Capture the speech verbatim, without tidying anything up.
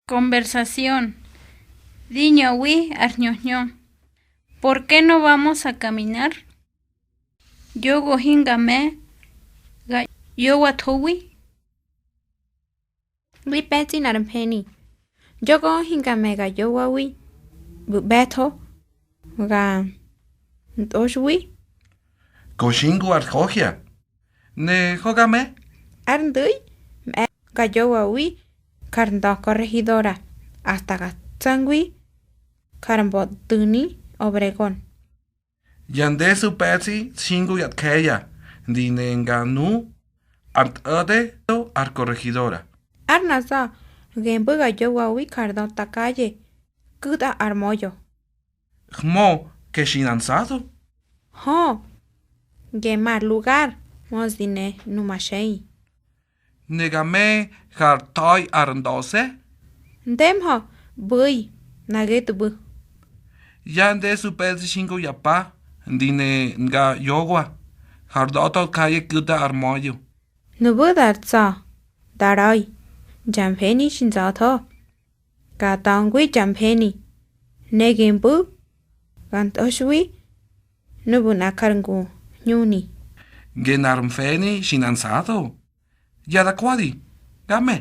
Conversación. Di ñöwi ar hñö hñö. ¿Por qué no vamos a caminar? Yogo hinga me̱ ga ꞌyowathowi. Di pe̱tsꞌi nꞌar mfeni. Yogo hinga me̱ ga yowawi, ꞌbu̱ ꞌbe̱tho ga ntꞌoxwi. Go xingu ar johya, ne hoga me̱. Ár ndu̱i mꞌe̱ ga yowawi jar ndö corregidora, hasta ga tsa̱ngwi jar mbo Tuni Obregón. Ya ndesu pe̱tsꞌi xingu ya tje̱ya, ndi ne nga nu ar tꞌo̱de ar corregidora. Ár nꞌa za̱, gembꞌu̱ ga yowawi jar döta kaye, ku̱tꞌa ar Moyo. Hmö ke xi na Nsado? Hö, ge mar lugar mödi ne numaxei. Ne ga me har ta̱i ar ndöse̱? Ndemhö, ꞌbu̱i, nꞌa getꞌu̱ ꞌbu̱. Ya ndesu pe̱tsꞌi xingu ya pa, ndi ne nga ꞌyowa, har da̱tꞌö kaye ku̱tꞌa ar Moyo. Nuꞌmú̱ dar tsa̱, da ꞌra̱i, ya mfeni xi nza̱tho. Ga ta̱ngwi ya mfeni, ne gi mbu̱, ga ntꞌoxwi nuꞌu̱ nꞌa jar ngu hñuni. Nge nar mfeni xi na Nsado, ya da kwadi, ga me.